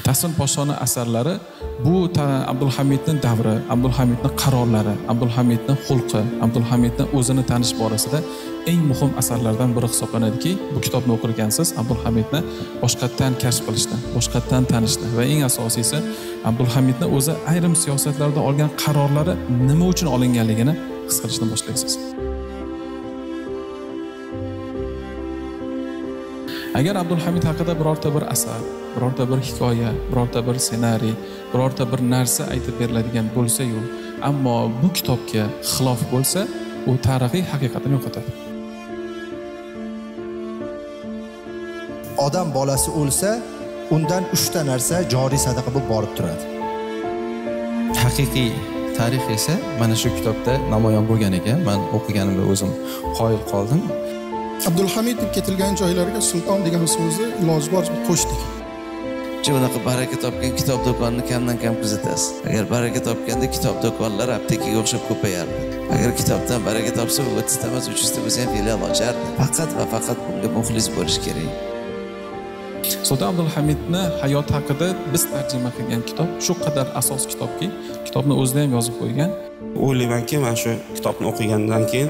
Tahsin Poshoni asarlari bu Abdulhamidning davri, Abdulhamidning qarorlari, Abdulhamidning xulqi, Abdulhamidning o'zini tanish borasida eng muhim asarlardan biri hisoblanadiki, bu kitobni o'qirgansiz Abdulhamidni boshqatdan kashf qilishni, boshqatdan tanishni va eng asosiysi Abdulhamidni o'zi ayrim siyosatlarda olgan qarorlari nima uchun olinganligini his qilishni boshlaysiz. Agar Abdulhamid haqida birorta bir asar, birorta bir hikoya, birorta bir ssenariy, birorta bir narsa aytib beriladigan bo'lsa-yu, ammo bu kitobga xilof bo'lsa, u tarixiy haqiqatini yo'qotadi. Odam bolasi o'lsa, undan 3 ta narsa joriy sadaqa bo'lib borib turadi. Haqiqiy tarix esa mana shu kitobda namoyon bo'lgan ekan. Men o'qiganimda o'zim qoyil qoldim. Abdulhamid deb ketilgan joylarga sulton degan so'zni iloji boricha qo'shdik. Bunaqa baraka topgan kitob do'konini kamdan kam kuzatasiz. Agar baraka topganda kitob do'konlari aptekaga o'xshab ko'payardi. Agar kitobdan baraka topsa, 30 ta emas, 300 ta bo'lsa ham filial ochardi. Faqat va faqat bunga muxlis bo'lish kerak. Sulton Abdulhamidni hayoti haqida biz tarjima qilgan kitob shu qadar asos kitobki, kitobni o'zida ham yozib qo'ygan. O'ylaymanki, mana shu kitobni o'qigandan keyin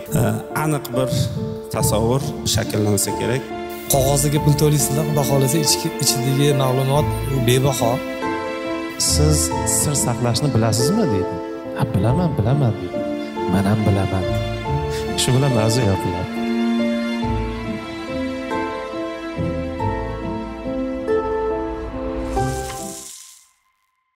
aniq bir tasavvur shakllansa kerak. Qog'oziga pul to'laysizlar, xudo xolasa ichidagi ma'lumot bebaho. Siz sir saqlashni bilasizmi deydi. Ha, bilaman, bilaman deydi. Men ham bilaman. Shu bilan mavzu yopiladi.